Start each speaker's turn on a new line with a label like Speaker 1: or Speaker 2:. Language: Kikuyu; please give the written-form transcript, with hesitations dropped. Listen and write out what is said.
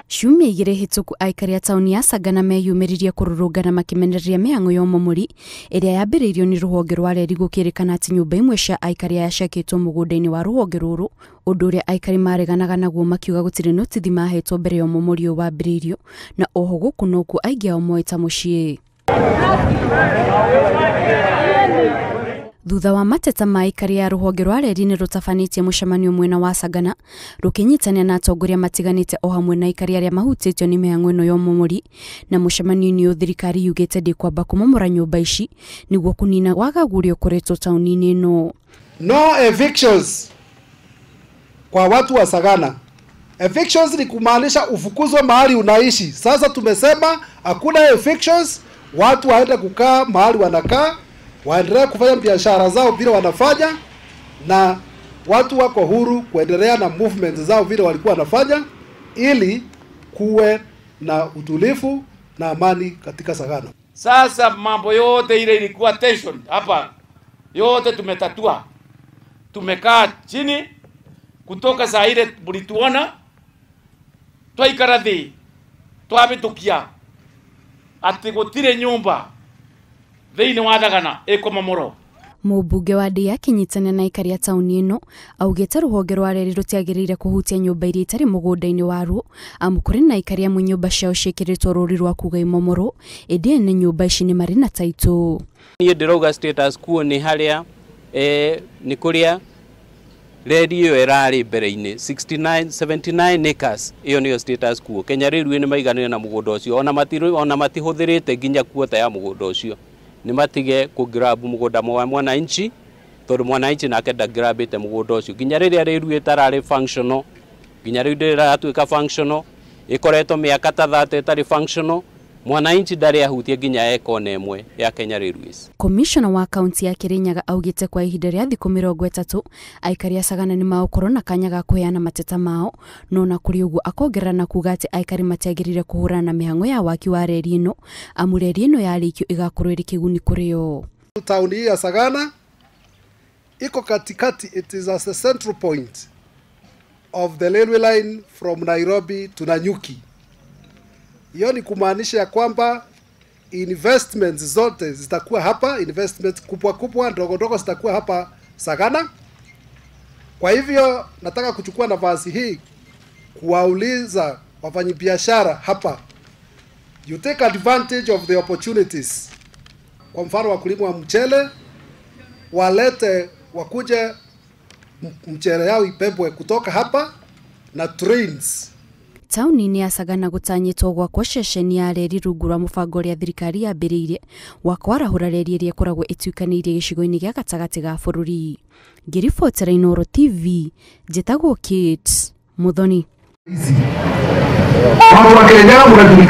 Speaker 1: Ciumia igĩrĩ hĩtũku aikari a taũni ya Sagana meyumĩririe kũrũrũngana makĩmenereria mĩhang'o ya ũmomori ĩrĩa yambĩrĩirio nĩ rũhonge rwa reri gũkĩrĩkana atĩ nyũmba imwe cia aikari aya ciakĩtwo mũgũnda-inĩ wa rũhonge rũrũ, ũndũ ũrĩa aikari mareganaga naguo makiuga gũtirĩ notithi mahetwo mbere ya ũmomori ũyũ wambĩrĩirio, na oho gũkũ nokuo aingĩ ao moĩ ta mũciĩ. Thutha wa mateta ma aikari a rũhonge rwa reri nĩ rũtabanĩtie mũcemanio mwena wa Sagana rũkĩnyitania na atongoria matiganĩte o hamwe na aikari arĩa mahutĩtio nĩ mĩhang'o ĩno ya ũmomori, na mũcemanio-inĩ ũyũ thirikari yugĩte ndĩkwamba kũmomora nyũmba ici nĩguo kũnina wagagu ũrĩa ũkoretwo taũni-inĩ ĩno.
Speaker 2: No evictions kwa watu wa Sagana. Evictions ni kumaanisha ufukuzwe mahali unaishi. Sasa tumesema hakuna evictions, watu waende kukaa mahali wanakaa, waendelee kufanya biashara zao vile wanafanya, na watu wako huru kuendelea na movement zao vile walikuwa wanafanya, ili kuwe na utulivu na amani katika Sagana.
Speaker 3: Sasa mambo yote ile ilikuwa tension hapa yote tumetatua. Tumekaa chini kutoka saa ile mlituona twaikara thi twabitukia ati gutire nyumba thĩinĩ wa Thagana ĩkũmomorwo.
Speaker 1: Mũmbunge wa Ndĩa akĩnyitana na aikari a taũni ĩno augĩte rũhonge rwa reri rũtiagĩrĩire kũhutia nyũmba iria itarĩ mũgũnda-inĩ waruo, amu kũrĩ na aikari amwe nyũmba ciao ciĩkĩrĩtwo rũũri rwa kuga imomorwo, ĩndĩ ene nyũmba ici nĩ marĩ na taitũ.
Speaker 4: Niĩ ndĩrauga status quo nĩ harĩa nĩ kũrĩa reri ĩyo ĩrarĩ mbere-inĩ 69 79 acres, ĩyo nĩyo status quo. Kenya Railway nĩ maiganĩre na mũgũnda ũcio, ona matihũthĩrĩte nginya kuota ya mũgũnda ũcio. Nĩ matige kũgrab mũgũnda wa mwananchi, tondũ mwananchi nake ndagrabĩte mũgũnda ũcio nginya rĩrĩa railway ĩtararĩ functional, nginya rĩu ndĩratuĩka functional, ĩkoretwo mĩaka ta 30 ĩtarĩ functional, mwananchi ndarĩ ahutie nginya eka ĩmwe ya Kenya Railways.
Speaker 1: Komishona wa kaunti ya Kirinyaga augĩte kwa ihinda rĩa thikũ 30 aikari a Sagana nĩ magũkorwo na kanya ga kũheana mateta mao, no na kũrĩ ũguo akongerera na kuga atĩ aikari matiagĩrĩire kũhũrana na mĩhang'o ya waki wa reri ĩno, amu reri ĩno yarĩkio ĩgakorwo ĩrĩ kĩguni kũrĩ o.
Speaker 2: Tauni hii ya Sagana iko katikati, it is as a central point of the railway line from Nairobi to Nanyuki. Hiyo ni kumaanisha ya kwamba investments zote zitakuwa hapa, investments kubwa kubwa ndogo ndogo zitakuwa hapa Sagana. Kwa hivyo nataka kuchukua nafasi hii kuwauliza wafanyabiashara hapa, you take advantage of the opportunities. Kwa mfano wakulima wa mchele walete, wakuje mchele yao ibebwe kutoka hapa na trains.
Speaker 1: Taũni-inĩ ya Sagana gũtanyĩtwo gwakwo ceceni ya reri rungu rwa mũbango ũrĩa thirikari yambĩrĩirie wa kwarahũra reri ĩrĩa ĩkoragwo ĩtuĩkanĩirie gĩcigo-inĩ gĩa gatagatĩ ga bũrũri. Ngĩribotera Inooro TV, njĩtagwo Kate Muthoni.
Speaker 2: Watu wa Kenya mnajulikana.